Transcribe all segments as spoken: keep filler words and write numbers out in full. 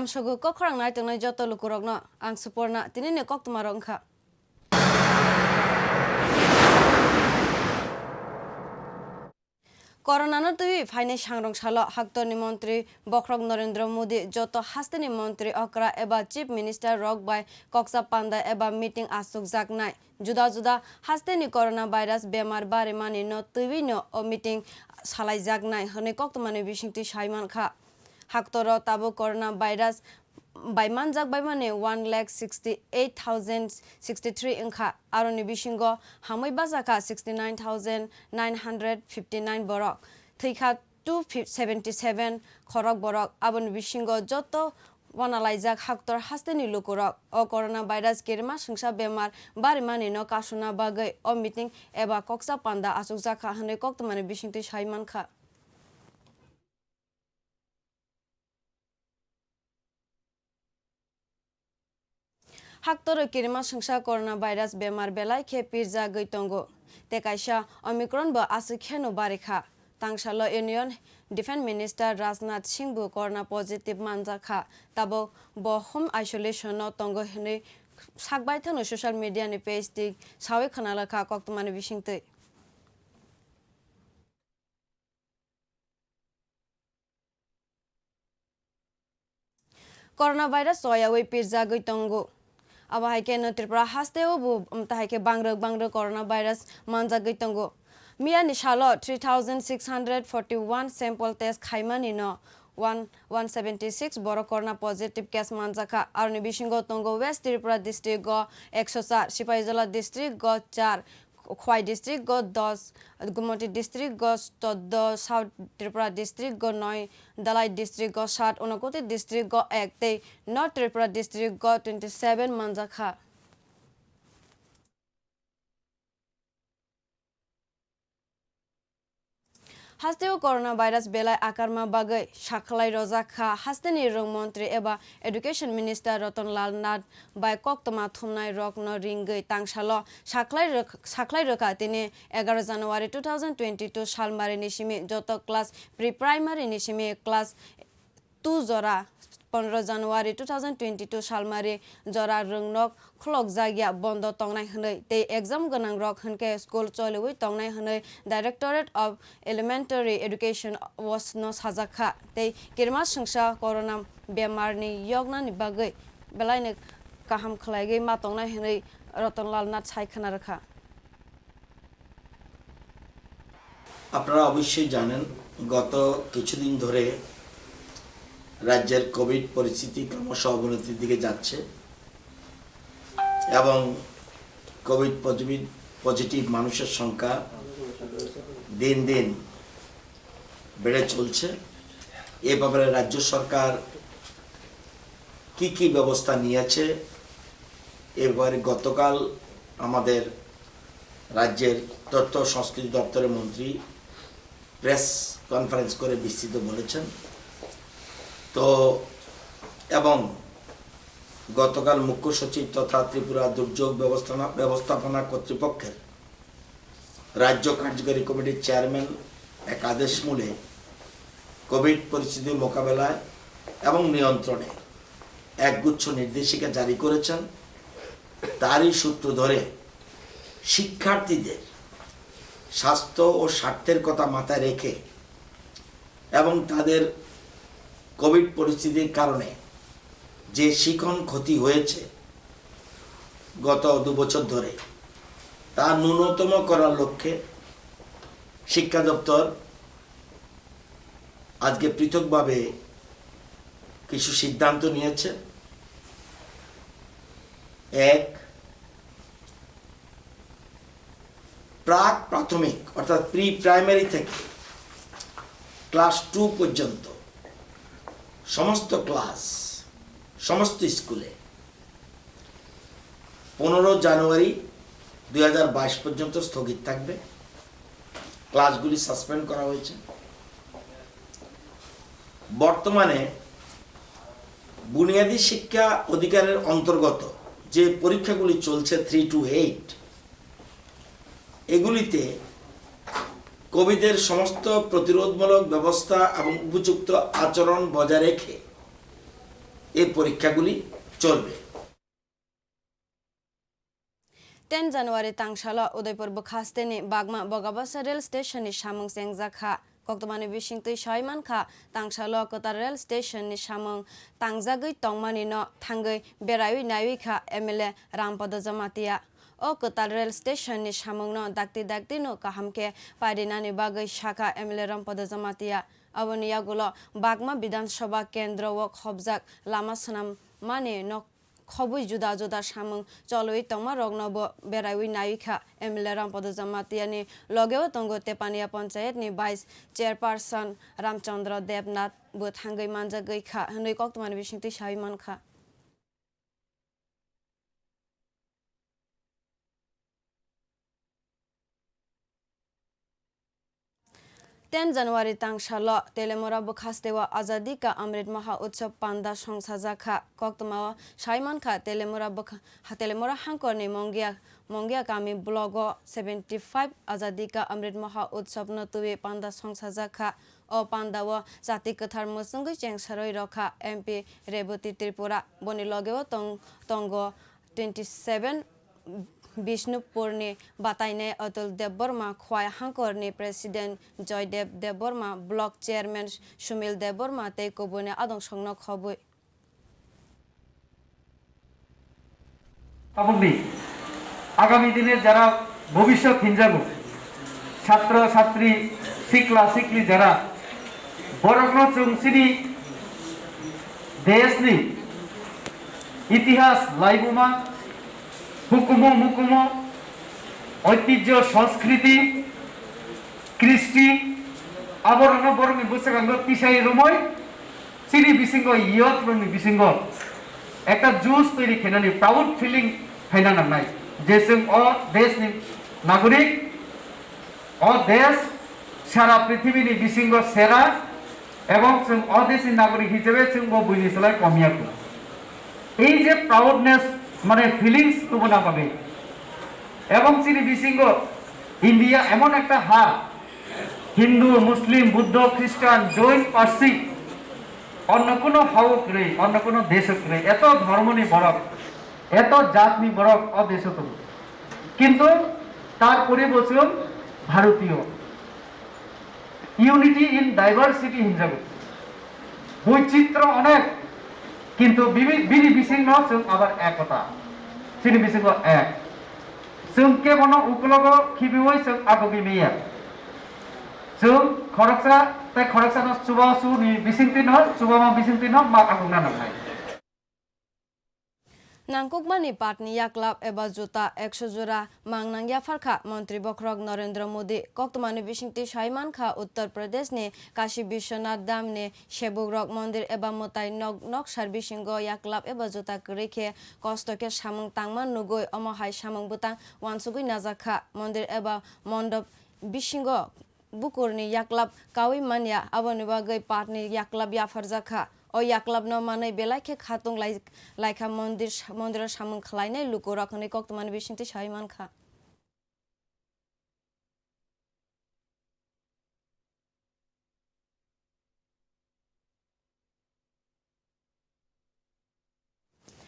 Amsogo kok khorang nai tongnai joto lukurokno ang Suporna, tinini koktwmarok wngkha. Corona no twiwi phainai sangrong salo haktorni montri bokhorok Narendra Modi joto hasteni montri okra eba Chief Minister rok bai koksa panda eba meeting achukjaknai. Juda juda hasteni corona virus bemar barimani no twiwi no o meeting salaijaknai hwnwi koktwmani bisingtwi sai mankha. Haktoro tabuk corona virus bai manjak baimani one lakh sixty eight thousand sixty three wngkha, aroni bisingo hamwi bachakha sixty nine thousand nine hundred fifty nine borok, thwikha two seventy seven khorok borok, aboni bisingo joto wanalaijak haktor hasteni lukurok. O corona virus kirima swngsa bemar barimani no kasuna bagwi o meeting eba koksa panda achukjakha hwnwi koktwmani bisingtwi sai mankha. Haktoro kirima swngsa corona virus bemar belai khe pirjagwi tongo, tei kaisa Omicron bo aswk kheno barikha. Tangsalo Union Defence Minister Rajnath Singh bo corona positive manjakha, tabuk bo home isolation no tongo hwnwi sakbaithangno social media ni page twi sawi khwnalakha koktwmani bisingtwi. Coronavirus choyawi pirjagwi tongo. Abo hai khe no Tripura hasteo bo, um, tahai khe bangrwk bangrwk coronavirus manjagwi tongo. Miyani salo three thousand six hundred forty one sample test khaimani no one, one seventy six borok corona positive case manjakha. Aroni bisingo tongo West Tripura district o ekso char, Sipaijala district o char, Khwai district o dos, Gumoti district o choudo, South Tripura district o noi, Dhalai district o sat, Unakoti district o ek tei North Tripura district o twenty seven manjakha. Hasteo coronavirus belai akarma bagwi sakhlai rojak kha hasteni rwng montri eba Education Minister Ratan Lal Nath bai koktwma thumnai rokno ringwi tangsalo sakhlai rwk-, sakhlai rwkha tini egaroh January two thousand twenty two salmari ni simi joto class pre-primary ni simi class two jora, pondro January two thousand twenty two salmari jora rwngnok khulokjakya bondo tongnai hwnwi tei exam gwnangrok hwnkhe school choliwi tongnai hwnwi Directorate of Elementary Education o no sajakha tei kirima swngsa corona bemarni yoknani bagwi belaino kaham khwlaigwi ma tongnai hwnwi Ratan Lal Nath sai khwna rwkha. আপনারা অবশ্যই জানেন, গত কিছুদিন ধরে রাজ্যের কোভিড পরিস্থিতি ক্রমশ অবনতির দিকে যাচ্ছে এবং কোভিড পজিটিভ, পজিটিভ মানুষের সংখ্যা দিন দিন বেড়ে চলছে। এ ব্যাপারে রাজ্য সরকার কি কি ব্যবস্থা নিয়েছে, এ ব্যাপারে গতকাল আমাদের রাজ্যের তথ্য ও সংস্কৃতি দপ্তরের মন্ত্রী প্রেস কনফারেন্স করে বিস্তৃত বলেছেন। তো, এবং গতকাল মুখ্য সচিব তথা ত্রিপুরা দুর্যোগ ব্যবস্থাপনা, ব্যবস্থাপনা কর্তৃপক্ষের রাজ্য কার্যকরী কমিটির চেয়ারম্যান এক আদেশ মূলে কোভিড পরিস্থিতি মোকাবেলায় এবং নিয়ন্ত্রণে একগুচ্ছ নির্দেশিকা জারি করেছেন। তারই সূত্র ধরে শিক্ষার্থীদের স্বাস্থ্য ও স্বার্থের কথা মাথায় রেখে এবং তাদের কোভিড পরিস্থিতির কারণে যে শিখন ক্ষতি হয়েছে গত দু বছর ধরে, তা ন্যূনতম করার লক্ষ্যে শিক্ষা দপ্তর আজকে পৃথকভাবে কিছু সিদ্ধান্ত নিয়েছে। এক, প্রাক প্রাথমিক অর্থাৎ প্রি প্রাইমারি থেকে ক্লাস টু পর্যন্ত সমস্ত ক্লাস, সমস্ত স্কুলে পনেরো জানুয়ারি দুই হাজার বাইশ পর্যন্ত স্থগিত থাকবে। ক্লাসগুলি সাসপেন্ড করা হয়েছে। বর্তমানে বুনিয়াদী শিক্ষা অধিকারের অন্তর্গত যে পরীক্ষাগুলি চলছে, থ্রি টু এইট, এগুলিতে কোভিডের সমস্ত প্রতিরোধমূলক ব্যবস্থা এবং উপযুক্ত আচরণ বজায় রেখে এই পরীক্ষাগুলি চলবে। Ten January tangsalo Udaipur bwkhasteni Bagma Bogabasa rail station ni samung chengjak kha. Koktwmani bisingtwi sawi mankha, tangsalo kwtal rail station ni samung tangjagwi tongmani no thangwi beraiwi naiwi kha M L A Rampada Jamatia. O kwtal rail station ni samung no dakti dakti no kaham khe paidinani bagwi sakha M L A Rampada Jamatia. Aboni yagulo Bagma Bidhan Sabha kendro o khobjak lama swnam mani no khobwi juda juda samung cholwi tongma rokno bo beraiwi naiwi kha. M L A Rampada Jamatia ni logeo tongo Tepania Panchayat ni Vice Chairperson Ramchandra Debnath bo thangwi manjagwi kha hwnwi koktwmani bisingtwi sawi mankha. Ten January tangsalo Telemura bwkhasteo Azadi Ka Amrit Maha Utsav panda songsajakha. Koktwmao saimankha, Telemura bwkha-, ha-, Telemura hangkorni Mongia, Mongia kami blogo seventy five Azadi Ka Amrit Maha Utsav no twiwi panda songsajakha. O pandao jati kwthar mwchwngwi chengsarwi rokha M P Rebati Tripura. Boni logeo tong-, tongo twenty seven Bishnupurni batainai Atul Debbarma, Khwai Hangkorni President Joydev Debbarma, Block Chairman Sumil Debbarma tei kubuni adong songno khobwi. Tabukni agami dine jara bhobishyot hinjago, chhatro chhatri, sikla sikli jara, borokno chwng chini deshni itihas laibuma, hukumu mukumu, oitijyo, sanskriti, kristi, aborokno borokni bwskango tisai romwi, chini bisingo youth rokni bisingo ekta juice toiri khainani proud feeling khaina nangnai, je chwng o deshni nagorik, o desh sara prithibini bisingo sera, ebong chwng o deshni nagorik hisabe chwng bo buini slai komya kho. Ei je proudness, mane feelings tubuna bagwi, ebong chini bisingo India emon ekta ha, Hindu, Muslim, Buddho, Christian, Jain, Parsi, অন্য কোনো হাও নেই, অন্য কোনো দেশও নেই। এত ধর্ম নেই বরং, এত জাত নেই বরং, অ দেশও তো। কিন্তু তারপরে বলছিলাম ভারতীয়। Unity in diversity হিসাবে বৈচিত্র্য অনেক, কিন্তু বিবি-, বিনি বিসিং ন চুং আবার একতা। চিনি বিসিং এক। Chwng kebono ukologo khibiwi chwng agugwi manya. Chwng khoroksa tei khoroksano chubachu ni bisingtwi no, chubama bisingtwi no ma agungna nangnai. Nangkukmani patni yaklap eba juta ekso jora mangnang yapharkha Montri Bokhorok Narendra Modi. Koktwmani bisingtwi sai mankha Uttar Pradeshni Kashi Biswanath Dhamni sebukrok mondir eba mwtai nok, noksar bisingo yaklap eba juta kwrwi khe kosto khe samung tangma nugwi omo hai samung bwtang uansugwi najakha. Mondir eba mondop bisingo bukurni yaklap kaui manya, aboni bagwi patni yaklap yapharjakha. O yaklapno manwi belai khe khatung lai, laikha mondir, mondiro samung khlainai lukurok hwnwi koktwmani bisingtwi sai mankha.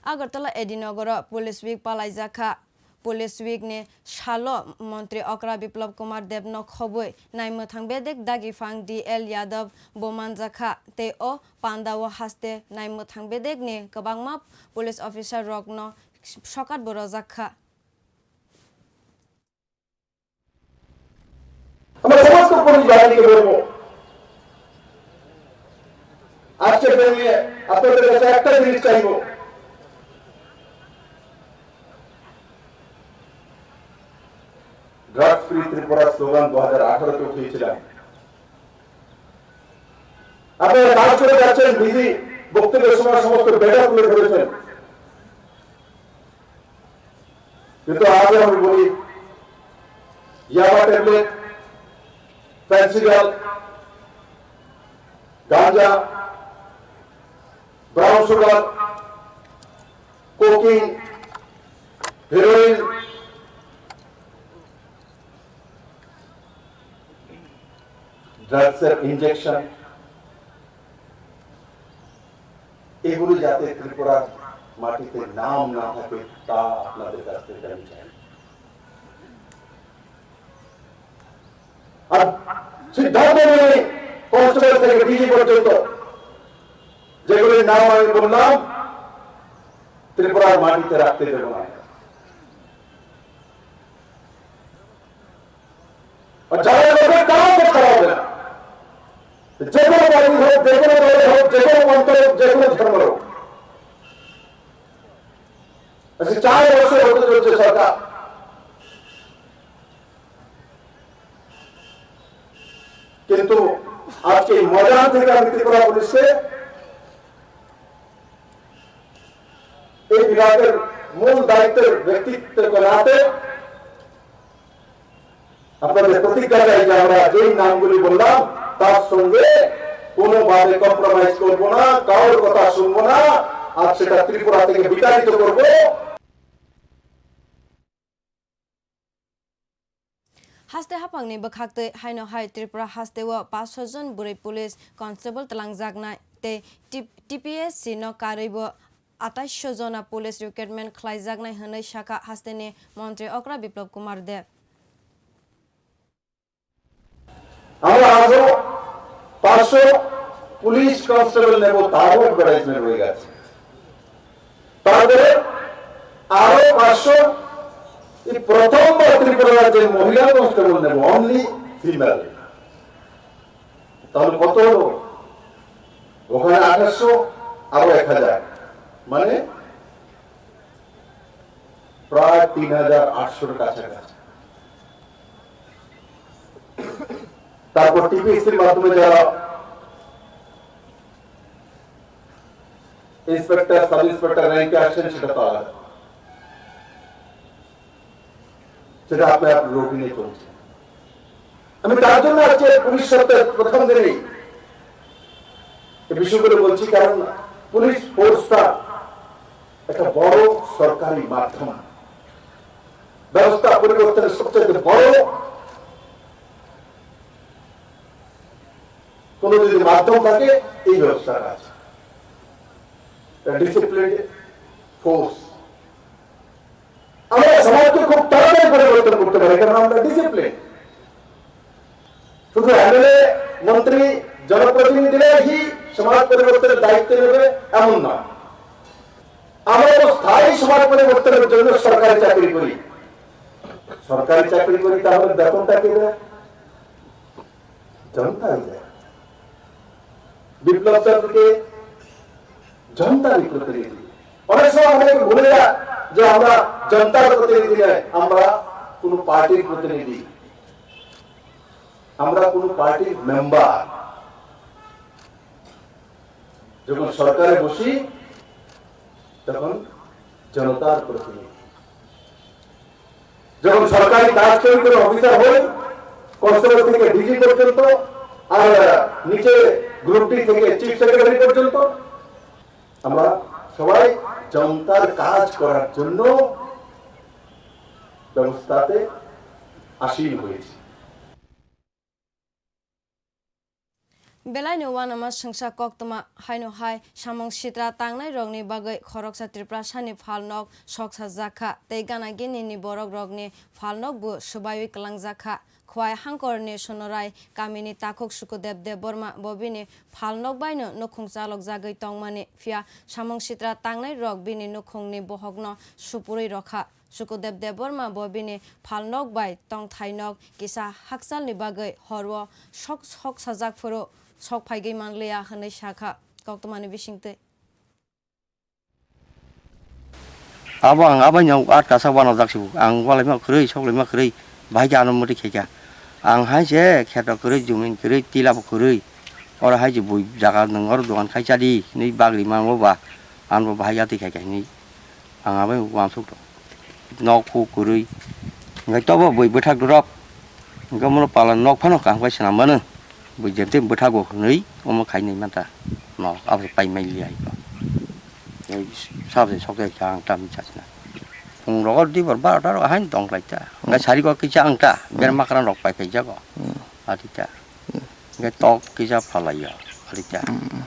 Agartala A D Nogoro Police Week palaijak kha. Police Week ni salo Montri Okra Biplab Kumar Deb no khobwi naimwthang bedek dagi phang D L Yadav bo manjak kha, tei o panda o haste naimwthang bedek ni kwbangma police officer rok no sokat bo rojak kha. আমরা সমস্ত পুলিশ বাহিনীকে বলবো, আজকে বেরিয়ে আপনাদের কাছে একটা জিনিস চাইবো, ড্রাগস ফ্রি ত্রিপুরা স্লোগান দু হাজার আঠারোতে উঠিয়েছিলাম। আপনারা কাজ করে যাচ্ছেন, বিজি বক্তব্যের সময় সমস্ত ডেটা তুলে ধরেছেন। কিন্তু আজও আমি বলি, ইয়াবা ট্যাবলেট, ফেন্সিডিল, গাঞ্জা, ব্রাউন সুগার, কোকিং, হেরোইন, ড্রাগসের ইনজেকশন, এগুলি যাতে ত্রিপুরার মাটিতে নাম না থাকে, তা আপনাদের কাছ থেকে আমি চাই। আর সিদ্ধান্ত নিয়ে কনস্টেবল থেকে ডিজি পর্যন্ত যেগুলির নাম আমি বললাম, ত্রিপুরার মাটিতে রাখতে দেব না। আর যারা করবে, তারাও করতে পারবে না। যে কোনো পার্টি হোক, যে কোনো দল হোক, যে কোনো মন্ত্র হোক, যে কোনো ধর্ম হোক। আজকে চার বছর হতে চলছে সরকার, কিন্তু আজকে এই ময়দান থেকে আমি ত্রিপুরা পুলিশকে এই বিভাগের মূল দায়িত্বের ব্যক্তিত্ব নাতে আপনাদের প্রতিজ্ঞা চাই যে আমরা যেই নামগুলি বললাম, তার সঙ্গে কোনোভাবে কম্প্রোমাইজ করব না, কারোর কথা শুনবো না। আর সেটা ত্রিপুরা থেকে বিতাড়িত করব। Haste haphangni bwkhaktwi haino hai Tripura hasteo paanch sho jon bwrwi police constable twlangjaknai tei T-, T P S C no karwibo atais sho jona police recruitment khlaijaknai hwnwi sakha hasteni montri okra Biplab Kumar Deb. আমরা আজও পাঁচশো police constable নেব, তারও অ্যাডভার্টাইজমেন্ট হয়ে গেছে। তারপরে আরো পাঁচশো, এই প্রথমবার ত্রিপুরা রাজ্যে মহিলা কনস্টেবল নেব, অনলি ফিমেল। তাহলে কত হলো? ওখানে আঠাশশো, আরো এক হাজার, মানে প্রায় তিন হাজার আটশোর কাছাকাছি। তারপর টিপিএসসির মাধ্যমে যারা ইন্সপেক্টর, সাব ইন্সপেক্টর র্যাঙ্কে আসছেন, সেটা তো আলাদা, সেটা আপনি আপনার রুটিনে চলছে। আমি তার জন্য আজকে পুলিশ সপ্তাহের প্রথম দিনেই এই বিষয়গুলো বলছি, কারণ পুলিশ ফোর্সটা একটা বড় সরকারি মাধ্যম, ব্যবস্থা পরিবর্তনের সবচেয়ে বড় কোনো যদি মাধ্যম থাকে, এই ব্যবস্থাটা আছে, ডিসিপ্লিন ফোর্স। আমরা সমাজকে খুব তাড়াতাড়ি পরিবর্তন করতে পারি, কারণ আমরা ডিসিপ্লিন। শুধু এমএলএ, মন্ত্রী, জনপ্রতিনিধিরাই সমাজ পরিবর্তনের দায়িত্ব নেবে, এমন না। আমরা তো স্থায়ী সমাজ পরিবর্তনের জন্য সরকারি চাকরি করি। সরকারি চাকরি করি, তাহলে বেতনটা কে দেয়? জনতাই দেয়। বিপ্লব চন্দ্রকে জনতারই প্রতিনিধি। অনেক সময় অনেকে ভুলে যায় যে আমরা জনতার প্রতিনিধি নয়, আমরা কোনো পার্টির প্রতিনিধি, আমরা কোনো পার্টির মেম্বার। যখন সরকারে বসি, তখন জনতার প্রতিনিধি। যখন সরকারি কাজ করি, কোনো অফিসার হই, কনস্টেবল থেকে ডিজি পর্যন্ত, আর নিচে গ্রুপ ডি থেকে চিফ সেক্রেটারি পর্যন্ত, আমরা সবাই জনতার কাজ করার জন্য ব্যবস্থাতে আসীন হয়েছি। Belaino uanama swngsa koktwma haino hai samung sitra tangnai rokni bagwi khoroksa Tripurasani phalnok soksajak kha tei gana gini ni borok rokni phalnok bo swbaiwi kwlangjak kha. Khowai Hangkorni Sonorai kamini takhuk Sukudev Debbarma bo bini phalnok baino nukhung chalokjagwi tongmani, phiya samung sitra tangnai rok bini nukhungni bohokno supurwi rokha. Sukudev Debbarma bo bini phalnok bai tongthainok kisa hakchalni bagwi horo sok, sok sajak phuru sok phaigwi manliya hwnwi sakha koktwmani bisingtwi. Abo ang abaino atkasa uanajak sibo. Ang ualaima kwrwi, soklaima kwrwi, bahai khe ano mwtwi khaikha. Ang hai se kheto kwrwi, jumin kwrwi, tila bo kwrwi. Oro hai se bui jaga nwng oro dogan khai chadi hinwi bagri mango ba, ano bo bahai yatwi khaikha hinwi ang abai uansuk tongo. Nok huk kwrwi, hwnkhe tobo bui bwthak dorop, hwnkhe omono pala nok phano kaham khe swnam mano. Bui jemtwi bwthago hwnwi omo khainai mantha. Nok abo pai mai liya iko. Ei sabo se sok jai kha ang tam chasna. Phung rogo dibor barota rogo haino tong lai ta. Hwnkhe sari go kisa ang ta, ber makran rok pai phai jago. Hmm. Ati ta. Hmm. Hwnkhe tok kisa phalai ya. Ati ta. Hmm.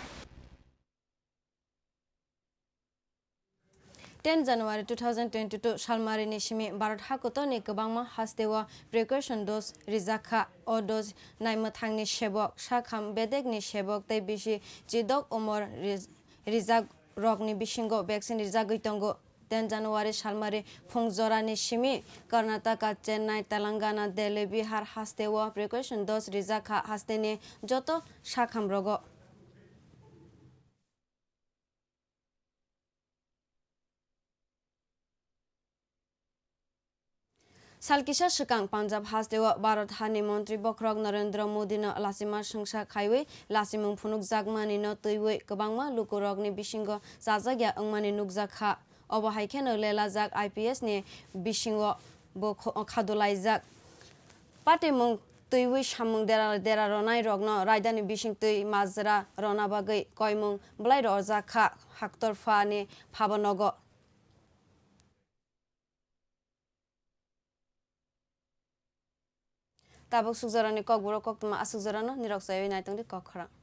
Ten January two thousand twenty-two salmarini simi Bharat hakotorni kwbangma hasteo precaution dose rijak kha. O dose naimwthangni sebok, sakham bedekni sebok tei bisi chidok umor rij-, rijak rokni bisingo vaccine rijagwi tongo. Ten January salmari phung jorani simi Karnataka, Chennai, Telangana, Delhi, Bihar hasteo precaution dose rijak kha hasteni joto sakham rogo. Sal kisa swkang Punjab hasteo Bharat hani montri bokhorok Narendra Modino lachima swngsa khaiwi lachimung phunukjakmanino twiwi kwbangma lukurokni bisingo chajakya wngmani nukjak kha. Obo hai kheno lelajak I P S ni bisingo bo kho-, khadulaijak. Patimung twiwi samung dera, dera ronairokno raidani bisingtwi majra rona bagwi koimung bwlai rojak kha Haktorphani Phabanogo. Tabuk sukjorani kokborok koktwma aswkjorano nirok chaywi naitongdi kok khorang.